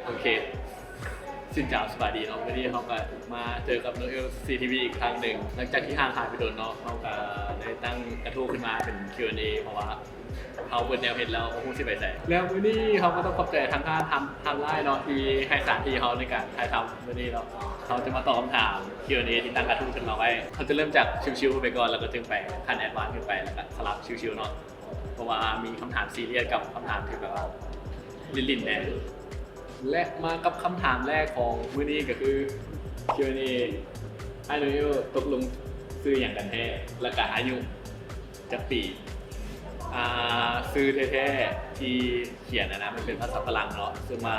ໂອເຄ ຊິນເຈົ້າ ສະບາຍດີເນາະ. ມື້ນີ້ເຮົາກໍມາເຈີກັບໂນເອວ ຊີທີວີ ອີກຄັ້ງໜຶ່ງ ຫຼັງຈາກທີ່ຫ່າງຫາຍໄປດົນເນາະ. ເຮົາກໍໄດ້ຕັ້ງກະທູ້ຂຶ້ນມາເປັນ ຄິວແອນເອ ເພາະວ່າເຮົາເບິດແນວເຮັດແລ້ວ ບໍ່ຮູ້ຊິໄປໃສ. ແລ້ວມື້ນີ້ເຮົາກໍຕ້ອງຂອບໃຈທາງຮ້ານ Time Timeline ເນາະ ທີ່ໃຫ້ສະຖານທີ່ເຮົາໃນການຖ່າຍທຳມື້ນີ້ເນາະ. ເຮົາຈະມາຕອບຄຳຖາມ ຄິວແອນເອ ທີ່ຕັ້ງກະທູ້ຂຶ້ນມາໄວ້. ເຮົາຈະເລີ່ມຈາກຊິວໆໄປກ່ອນ ແລ້ວກໍຈຶ່ງໄປຂັ້ນ advance ຂຶ້ນໄປ ແລ້ວກໍສະຫຼັບຊິວໆເນາະ. ເພາະວ່າມີຄຳຖາມຊີຣຽສກັບຄຳຖາມທີ່ແບບວ່າຫຼິ້ນໆແດ່. ແລະ ມາກັບຄຳຖາມແລກຂອງມື້ນີ້ກໍຄື ຄິວແອນເອ ອ້າຍໂນເອວຕົກລົງຊື່ຫຍັງກັນແທ້ ແລ້ວກະອາຍຸຈັກປີ? ອ່າ ຊື່ແທ້ໆທີ່ຂຽນຫັ້ນນະ ມັນເປັນພາສາຝຣັ່ງເນາະ ເຊິ່ງວ່າ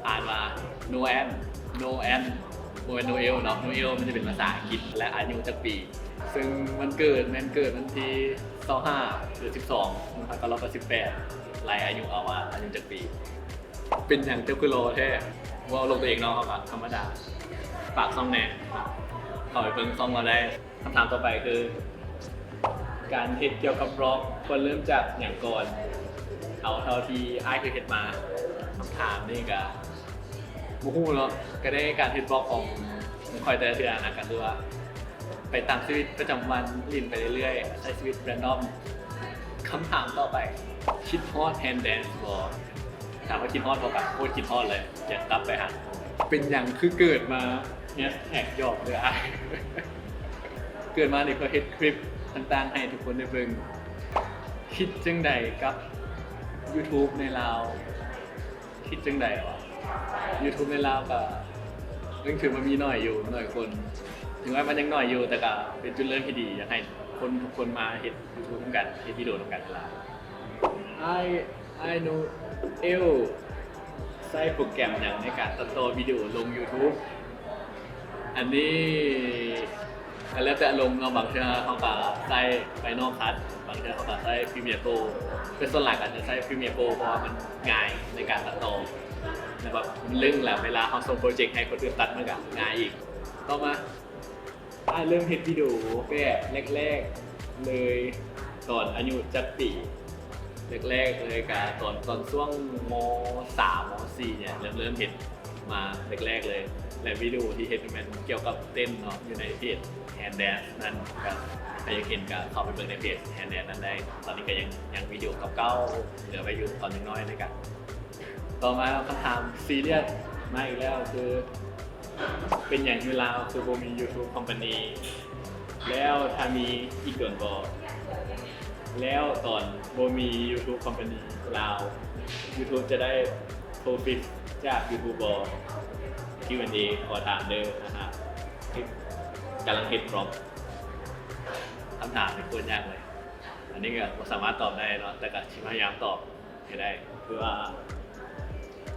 ອ່ານວ່າ ໂນແອນ ໂນແອນ ບໍ່ແມ່ນໂນເອວເນາະ. ໂນເອວມັນຈະເປັນພາສາອັງກິດ. ແລະ ອາຍຸຈັກປີ? ເຊິ່ງວັນເກີດແມ່ນເກີດວັນທີຊາວຫ້າ ເດືອນສິບສອງ ໜຶ່ງພັນເກົ້າຮ້ອຍເກົ້າສິບແປດ. ໄລ່ອາຍຸເອົາວ່າອາຍຸຈັກປີ? ເປັນຫຍັງເຈົ້າຄືຫຼໍ່ແທ້? ເວົ້າໂລກຕົວເອງເນາະ ເຮົາກໍທຳມະດາ. ຝາກຊ່ອງແດ່ ເຂົ້າໄປເບິ່ງຊ່ອງເຮົາໄດ້. ຄຳຖາມຕໍ່ໄປຄື ການເຮັດກ່ຽວກັບບລັອກ ຄວນເລີ່ມຈາກຫຍັງກ່ອນ? ເອົາເທົ່າທີ່ອ້າຍເຄີຍເຮັດມາ. ຄຳຖາມນີ້ກໍ ບໍ່ຮູ້ເນາະ ກໍໄດ້ການເຮັດບລັອກຂອງຂ້ອຍແຕ່ລະເທື່ອນະ ກໍຄືວ່າໄປຕາມຊີວິດປະຈຳວັນ ຫຼິ້ນໄປເລື້ອຍໆ ໃຊ້ຊີວິດແຣນດອມ. ຄຳຖາມຕໍ່ໄປ ຄິດຮອດແຮນແດນບໍ່? ຖາມວ່າຄິດຮອດບໍ່? ກໍໂຄດຄິດຮອດເລີຍ ຢາກກັບໄປຫາ. ເປັນຫຍັງຄືເກີດມາ ແຮັດແທັກ ຢອກເດີອ້າຍ ເກີດມານີ້ເພື່ອເຮັດຄລິບຕ່າງໆໃຫ້ທຸກຄົນໄດ້ເບິ່ງ. ຄິດຈັ່ງໃດກັບ YouTube ໃນລາວ? ຄິດຈັ່ງໃດຫວາ? YouTube ໃນລາວກໍຍັງຖືວ່າມີໜ້ອຍຢູ່ ໜ້ອຍຄົນ. ເຖິງວ່າມັນຍັງໜ້ອຍຢູ່ ແຕ່ກໍເປັນຈຸດເລີ່ມທີ່ດີ ຢາກໃຫ້ຄົນທຸກຄົນມາເຮັດ YouTube ນຳກັນ ເຮັດວິດີໂອນຳກັນຫຼາຍ. ອ້າຍ ອ້າຍໂນເອວໃຊ້ໂປຣແກຣມຫຍັງໃນການຕັດຕໍ່ວິດີໂອລົງ YouTube? ອັນນີ້ກໍແລ້ວແຕ່ອາລົມເນາະ ບາງເທື່ອເຮົາກໍໃຊ້ Final Cut ບາງເທື່ອເຮົາກໍໃຊ້ Premiere Pro ແຕ່ສ່ວນຫຼາຍກໍຈະໃຊ້ Premiere Pro ເພາະວ່າມັນງ່າຍໃນການຕັດຕໍ່ ແລ້ວແບບມັນລຶ້ງ ແລ້ວເວລາເຮົາສົ່ງໂປຣເຈັກໃຫ້ຄົນອື່ນຕັດມັນກໍງ່າຍອີກ. ຕໍ່ມາ ອ້າຍເລີ່ມເຮັດວິດີໂອແບບແລກໆເລີຍຕອນອາຍຸຈັກປີ? ແລກໆເລີຍກະຕອນ ຕອນຊ່ວງ ມ.ສາມ ມ.ສີ່ ເນີ້ຍ ເລີ່ມ ເລີ່ມເຮັດມາແລກໆເລີຍ ແລະ ວິດີໂອທີ່ເຮັດແມ່ນກ່ຽວກັບເຕັ້ນເນາະ ຢູ່ໃນເພຈ Hand Dance ນັ້ນ ກະໃຜຢາກເຫັນກະເຂົ້າໄປເບິ່ງໃນເພຈ Hand Dance ນັ້ນໄດ້. ຕອນນີ້ກະຍັງ ຍັງວິດີໂອເກົ່າໆເຫຼືອໄວ້ຢູ່ຕອນຍັງນ້ອຍໃນກະ ຕໍ່ມາຄຳຖາມຊີຣຽສມາອີກແລ້ວ ຄື ເປັນຫຍັງຢູ່ລາວຄືບໍ່ມີ YouTube Company? ແລ້ວຖ້າມີອີກດົນບໍ່? ແລ້ວຕອນບໍ່ມີ YouTube Company ລາວ YouTube ຈະໄດ້ profit ຈາກ YouTube ບໍ່? ຄິວແອນເອ ຂໍຖາມເດີ ກຳລັງເຮັດບລັອກ. ຄຳຖາມນີ້ໂຄດຍາກເລີຍ ອັນນີ້ກໍບໍ່ສາມາດຕອບໄດ້ເນາະ ແຕ່ກໍຊິພະຍາຍາມຕອບ ໃຫ້ໄດ້ ຄືວ່າ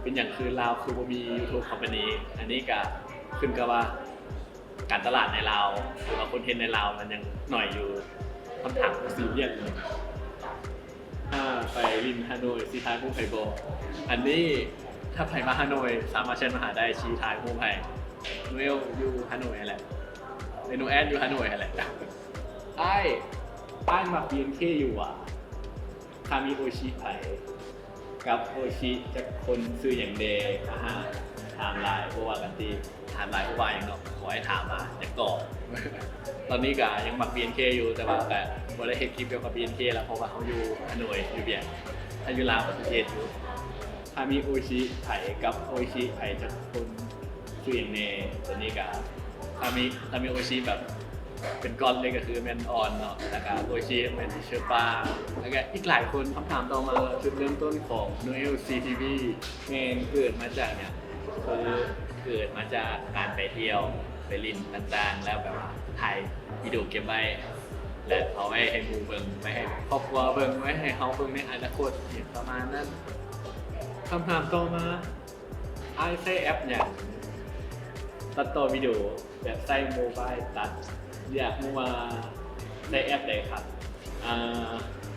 ເປັນຫຍັງຄືລາວຄືບໍ່ມີ YouTube Company? ອັນນີ້ກະຂຶ້ນກັບວ່າການຕະຫຼາດໃນລາວ ຫຼືວ່າຄົນເຮັດໃນລາວມັນຍັງໜ້ອຍຢູ່. ຄຳຖາມບໍ່ຊີຣຽສເລີຍ. ຖ້າໄປຫຼິ້ນຮາໂນຍຊິຖ່າຍຮູບໃຫ້ບໍ່? ອັນນີ້ຖ້າໃຜມາຮາໂນຍສາມາດແຊັດມາຫາໄດ້ ຊິຖ່າຍຮູບໃຫ້. ໂນເອວຢູ່ຮາໂນຍຫັ້ນແຫຼະ ເອີ ໂນແອນຢູ່ຮາໂນຍຫັ້ນແຫຼະ. ອ້າຍ ອ້າຍມັກ BNK ຢູ່ຫວາ? ຖ້າມີໂອຊິໃຜ ກັບໂອຊິຈັກຄົນ ຊື່ຫຍັງແດ່? ອາຫາ ຖາມຫຼາຍບໍ່ວ່າກັນຕິ ຖາມຫຼາຍບໍ່ວ່າຫຍັງດອກ ຂໍໃຫ້ຖາມມາ ຢາກຕອບ. ຕອນນີ້ກະຍັງມັກ BNK ຢູ່ ແຕ່ວ່າກະບໍ່ໄດ້ເຮັດຄລິບກ່ຽວກັບ BNK ແລ້ວ ເພາະວ່າເຮົາຢູ່ຮາໂນຍ ຢູ່ວຽງ. ຖ້າຢູ່ລາວກໍຊິເຮັດຢູ່. ຖ້າມີໂອຊິໃຜ ກັບໂອຊິໃຜຈັກຄົນ ຊື່ຫຍັງແດ່? ຕອນນີ້ກະ ຖ້າມີ ຖ້າມີໂອຊິແບບເປັນກ້ອນເລີຍກໍຄືແມ່ນອອນເນາະ ແລ້ວກະໂອຊິແມ່ນເຊີປາ ແລ້ວກະອີກຫຼາຍຄົນ. ຄຳຖາມຕໍ່ມາ ຈຸດເລີ່ມຕົ້ນຂອງໂນເອວ ຊີທີວີ ແມ່ນເກີດມາຈາກຫຍັງ? ຄືເກີດມາຈາກການໄປທ່ຽວ ໄປຫຼິ້ນຕ່າງໆ ແລ້ວແບບວ່າຖ່າຍວິດີໂອເກັບໄວ້ ແລະ ເອົາໄວ້ໃຫ້ໝູ່ເບິ່ງ ໄວ້ໃຫ້ຄອບຄົວເບິ່ງ ໄວ້ໃຫ້ເຮົາເບິ່ງໃນອະນາຄົດ ຫຍັງປະມານນັ້ນ. ຄຳຖາມຕໍ່ມາ ອ້າຍໃຊ້ແອັບຫຍັງຕັດຕໍ່ວິດີໂອ ແບບໃຊ້ໂມບາຍຕັດ? ຢາກຮູ້ວ່າໃຊ້ແອັບໃດຄັບ? ອ່າ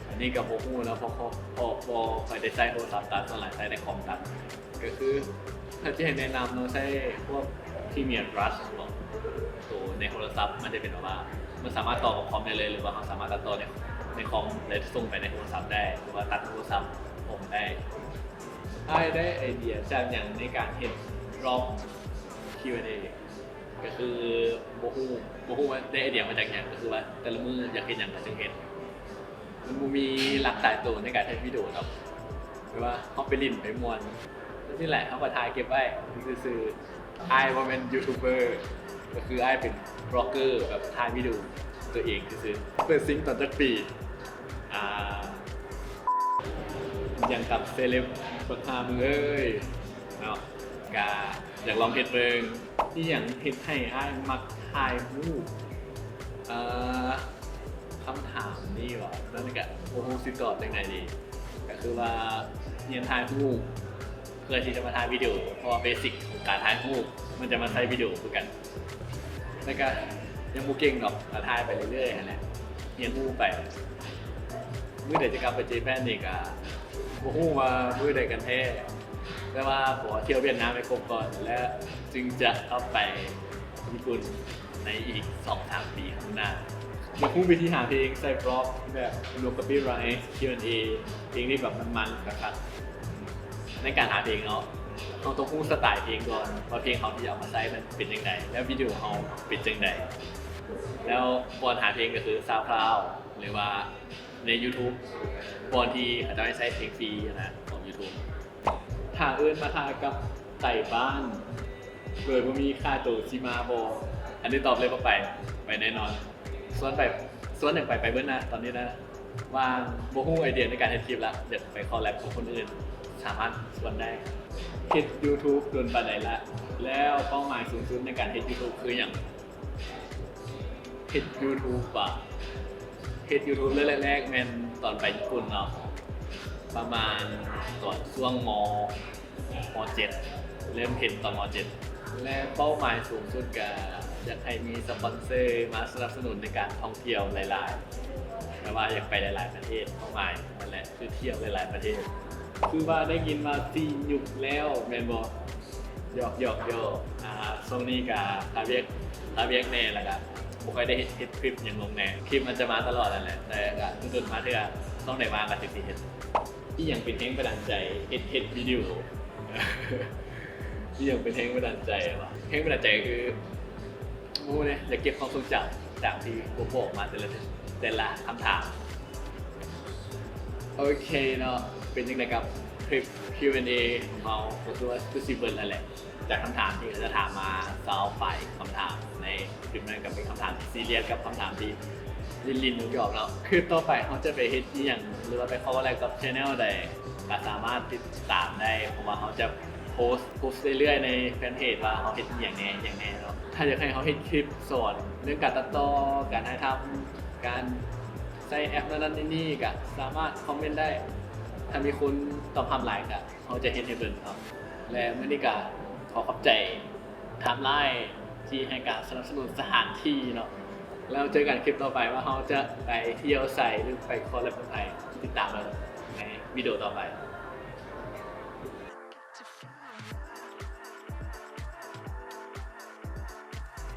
ອັນນີ້ກໍບໍ່ຮູ້ເນາະ ເພາະ ເພາະ ເພາະບໍ່ຄ່ອຍໄດ້ໃຊ້ໂທລະສັບຕັດ ສ່ວນຫຼາຍໃຊ້ແຕ່ຄອມຕັດ. ກໍຄືຖ້າຈະໃຫ້ແນະນຳເນາະ ໃຊ້ພວກ Premiere Rush ເນາະ ໂຕໃນໂທລະສັບ ມັນຈະເປັນແບບວ່າ ມັນສາມາດຕໍ່ກັບຄອມໄດ້ເລີຍ ຫຼືວ່າເຮົາສາມາດຕັດຕໍ່ໃນ ໃນຄອມ ແລ້ວສົ່ງໄປໃນໂທລະສັບໄດ້ ຫຼືວ່າຕັດໂທລະສັບອອກໄດ້. ອ້າຍໄດ້ໄອເດຍຈາກຫຍັງໃນການເຮັດ Vlog ຄິວແອນເອ? ກໍຄືບໍ່ຮູ້ ບໍ່ຮູ້ວ່າໄດ້ໄອເດຍມາຈາກຫຍັງ, ກໍຄືວ່າແຕ່ລະມື້ຢາກເຮັດຫຍັງກໍຈຶ່ງເຮັດ. ມັນບໍ່ມີຫຼັກຕາຍໂຕໃນການເຮັດວິດີໂອດອກ, ແບບວ່າເຮົາໄປຫຼິ້ນໄປມ່ວນຈັ່ງຊີ້ແຫຼະ, ເຮົາກໍຖ່າຍເກັບໄວ້ຊື່ໆ. ອ້າຍບໍ່ແມ່ນຢູທູບເບີ, ກໍຄືອ້າຍເປັນບລັອກເກີ ແບບຖ່າຍວິດີໂອຕົວເອງຊື່ໆ. ເປີດຊິງຕອນຈັກປີ? ອ່າ ຫຍັງກັບເຊເລັບ ບັກຫ່າມຶງເອີຍ ເນາະ. ກະຢາກລອງເຮັດເບິ່ງ. ອີ່ຫຍັງເຮັດໃຫ້ອ້າຍມັກຖ່າຍຮູບ? ເອີ ຄຳຖາມນີ້ຫວາ ມັນກະບໍ່ຮູ້ຊິຕອບຈັ່ງໃດດີ. ກະຄືວ່າຮຽນຖ່າຍຮູບເພື່ອທີ່ຈະມາຖ່າຍວິດີໂອ, ເພາະວ່າເບສິກຂອງການຖ່າຍຮູບມັນຈະມາໃຊ້ວິດີໂອຄືກັນ. ແລ້ວກະຍັງບໍ່ເກັ່ງດອກ, ກະຖ່າຍໄປເລື້ອຍໆຫັ້ນແຫຼະ, ຮຽນຮູ້ໄປ. ມື້ໃດຈະກັບໄປເຈແປນນີ້ກະບໍ່ຮູ້ວ່າມື້ໃດກັນແທ້, ແຕ່ວ່າຂໍທ່ຽວຫວຽດນາມໃຫ້ຄົບກ່ອນ ແລ້ວຈຶ່ງຈະກັບໄປຍີ່ປຸ່ນໃນອີກສອງສາມປີຂ້າງໜ້າ. ຢາກຮູ້ວິທີຫາເພງໃສ່ບລັອກແບບ no copyright ຄິວແອນເອ ເພງທີ່ແບບມັນໆຄັກໆ. ໃນການຫາເພງເນາະ, ເຮົາຕ້ອງຮູ້ສະໄຕເພງກ່ອນ ວ່າເພງເຮົາທີ່ເອົາມາໃຊ້ມັນເປັນຈັ່ງໃດ ແລ້ວວິດີໂອເຮົາເປັນຈັ່ງໃດ. ແລ້ວບ່ອນຫາເພງກໍຄື SoundCloud ຫຼືວ່າໃນ YouTube ບ່ອນທີ່ເຂົາເຈົ້າໃຫ້ໃຊ້ເພງຟຣີນະ ຂອງ YouTube. ຖ້າເອີ້ນມາຖ່າຍກັບໄຕບ້ານໂດຍບໍ່ມີຄ່າໂຕຊິມາບໍ່? ອັນນີ້ຕອບເລີຍວ່າໄປ, ໄປແນ່ນອນ. ຊວນໄປ, ຊວນຫຍັງໄປ, ໄປເບິດນະ ຕອນນີ້ນະ. ວ່າງ ບໍ່ຮູ້ໄອເດຍໃນການເຮັດຄລິບລະ, ຢາກໄປຄໍແລັບກັບຄົນອື່ນ, ສາມາດຊວນໄດ້. ເຮັດ YouTube ດົນປານໃດລະ? ແລ້ວເປົ້າໝາຍສູງສຸດໃນການເຮັດ YouTube ຄືຫຍັງ? ເຮັດ YouTube ຫວາ? ເຮັດ YouTube ເລີ່ມແລກໆແມ່ນຕອນໄປຍີ່ປຸ່ນເນາະ, ປະມານຕອນຊ່ວງ ມ. ມ. ເຈັດ ເລີ່ມເຮັດຕອນ ມ. ເຈັດ ແລະ ເປົ້າໝາຍສູງສຸດກະຢາກໃຫ້ມີສະປອນເຊີມາສະໜັບສະໜູນໃນການທ່ອງທ່ຽວຫຼາຍໆ, ແບບວ່າຢາກໄປຫຼາຍໆປະເທດ. ເປົ້າໝາຍນັ້ນແຫຼະ ຄືທ່ຽວຫຼາຍໆປະເທດ. ຄືວ່າໄດ້ຍິນວ່າຊິຢຸດແລ້ວແມ່ນບໍ່? ຢອກໆໆ. ອ່າ ຊ່ວງນີ້ກະຄາວຽກ ຄາວຽກແດ່ ແລ້ວກະບໍ່ຄ່ອຍໄດ້ເຮັດ ເຮັດຄລິບຫຍັງລົງແດ່. ຄລິບມັນຈະມາຕະຫຼອດຫັ້ນແຫຼະ, ແຕ່ກະດົນໆມາເທື່ອ, ຊ່ວງໃດວ່າງກະຊິເຮັດ. ອີ່ຫຍັງເປັນແຮງບັນດານໃຈເຮັດ ເຮັດວິດີໂອ? ອີ່ຫຍັງເປັນແຮງບັນດານໃຈຫວາ? ແຮງບັນດານໃຈຄື ບໍ່ຮູ້ເດ້, ຢາກເກັບຄວາມຊົງຈຳຈາກທີ່ບໍ່ບອກມາແຕ່ລະ ແຕ່ລະຄຳຖາມ. ໂອເຄເນາະ, ເປັນຈັ່ງໃດກັບຄລິບ ຄິວແອນເອ ຂອງເຮົາ? ກໍຄືວ່າຄືຊິເບິດແລ້ວແຫຼະ. ຈາກຄຳຖາມທີ່ເຂົາຈະຖາມມາຊາວປາຍຄຳຖາມໃນຄລິບນັ້ນ ກໍເປັນຄຳຖາມທີ່ຊີຣຽສກັບຄຳຖາມທີ່ຫຼິ້ນໆຫຍອກໆເນາະ. ຄລິບຕໍ່ໄປເຮົາຈະໄປເຮັດອີ່ຫຍັງ ຫຼືວ່າໄປຄໍແລັບກັບແຊນແນວໃດ ກໍສາມາດຕິດຕາມໄດ້, ເພາະວ່າເຮົາຈະໂພສ ໂພສເລື້ອຍໆໃນແຟນເພຈວ່າເຮົາເຮັດອີ່ຫຍັງແດ່ ອີ່ຫຍັງແດ່ເນາະ. ຖ້າຢາກໃຫ້ເຮົາເຮັດຄລິບສອນເລື່ອງການຕັດຕໍ່, ການຖ່າຍທຳ, ການໃຊ້ແອັບນັ້ນໆນີ້ໆ ກໍສາມາດຄອມເມັນໄດ້. ຖ້າມີຄົນຕອບຮັບຫຼາຍ ກໍ ເຮົາຈະເຮັດໃຫ້ເບິ່ງເນາະ. ແລະ ມື້ນີ້ກະຂໍຂອບໃຈທາມລາຍທີ່ໃຫ້ການສະໜັບສະໜູນສະຖານທີ່ເນາະ. ແລ້ວເຈີກັນຄລິບຕໍ່ໄປວ່າເຮົາຈະໄປທ່ຽວໃສ ຫຼື ໄປຄໍແລັບກັບໃຜ, ຕິດຕາມເບິ່ງໃນວິດີໂອຕໍ່ໄປ.